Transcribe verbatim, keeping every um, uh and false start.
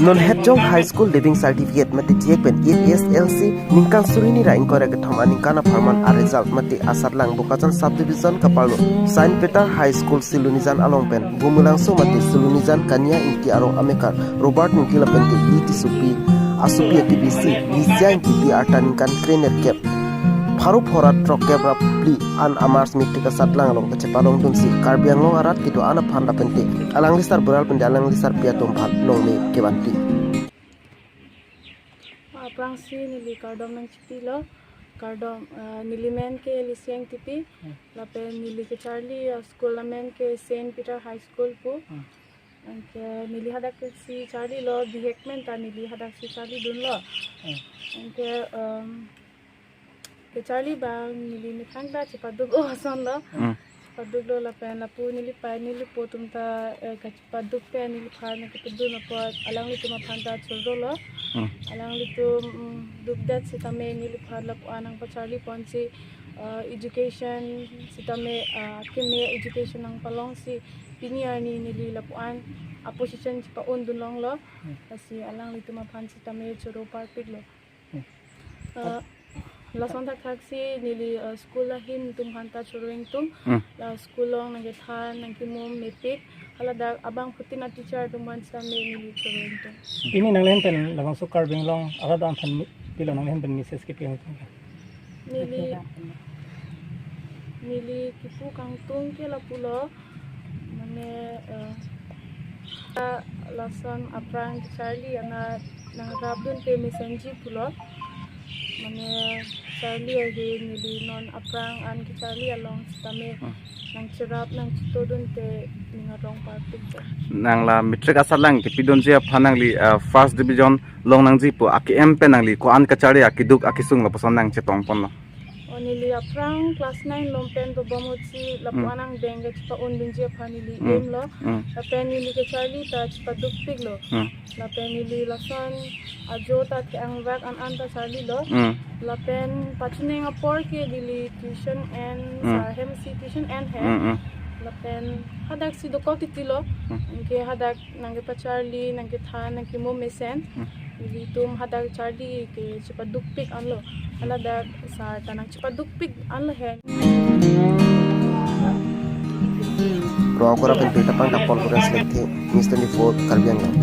Non Hetjong High School Leaving Certificate mate G H pen H S L C ningkan suri ni ra ingkoi ra kethom aningkan apharman a result mate asatlang Bokajan Subdivision kaparlo Saint Peter High School Silonijan along pen Bumulangso mate Silonijan Kania Ingti arong amekar Robert Ingti lapen T D T Supi asopi akibisi Nisya Ingti arta ningkan krenerkep pharo phora throkkep ra phli an a-March meeting asatlang along kachepalongdunsi Karbi Anglong arat kedo-an aphan lapen te alangli sar bural pen te alangli sarpi atum aphan longme kevanpi. Aphrangsi neli kardom nangchipilo, kardom, eh, neli men ke Liseng Tipi, lapen neli kecharli, eh, school amen ke Saint Peter High School pu. Hmm. Anke neli hadak si charlilo, bihek men ta neli hadak si charlidunlo. Hmm. Anke, em, kecharli abang neli methang ta chepaduk-o asonlo. Hmm. Chepaduklo lapen lapu neli pa neli po atum ta, eh, kachepaduk pen neliphan nangkepedun apot alanglitum aphan ta chorolo. Hmm. Alanglitum, mm, dukdet sitame neliphan lapu-an nangpacharli ponsi, eh, education sitame, eh, keme education nangpalongsi pini arni neli lapu-an a-position chepa-undun longlo. Hmm. Lasi alanglitum aphan sitame choro parpiklo. Hmm. Eh, lason thakthak si neli, eh, school ahin atum aphan ta choro ingtung. Hmm. La school along nangkethan nangkemum mepik. Haladak abangphutin a-teacher atum aphan sitame neli choro ingtung. Pini nanglihin pen labangso Karbi Anglong arat aphan pilo nanglihin pen message kepi ingtung ke? Neli, neli kipu kangtung ke lapulo. Mane, eh, ta lason aphrang kecharli anat nangrapdun te mesenji pulo. Mane charli ahin neli non aphrang an kecharli along sitame, hmm, nangcherap nangchetodun te ning arong parpik do. Nang la matric asatlang kepidunji aphan nangli, eh, first division longnangji pu ake-em pen nangli ko-an kacharli akeduk akesung lapuson nangchetong ponlo? O neli aphrang class nine lom pen dobom ahut si lapu, hmm, anang bank kachepa-undunji aphan neli, hmm, aimlo. Hmm. Lapen neli kecharli ta chepadukpiklo. Hmm. Lapen neli lason ajo ta the-angvak an an ta charlilo. Hmm. Lapen pachuning apor ke neli tuition en, hmm, sar hem si tuition en he. Hmm, hmm. Lapen hadak si dokok titilo. Hmm. Anke hadak nangkepacharli, nangkethan, nangkemum mesen. Hmm. Ilitum hadak charli ke chepadukpik anlo. Haladak sar ta nangchepadukpik anlo he. Rongkora pen Peter Pangkapol Lawrence Lengthi, News twenty-four, Karbi Anglong.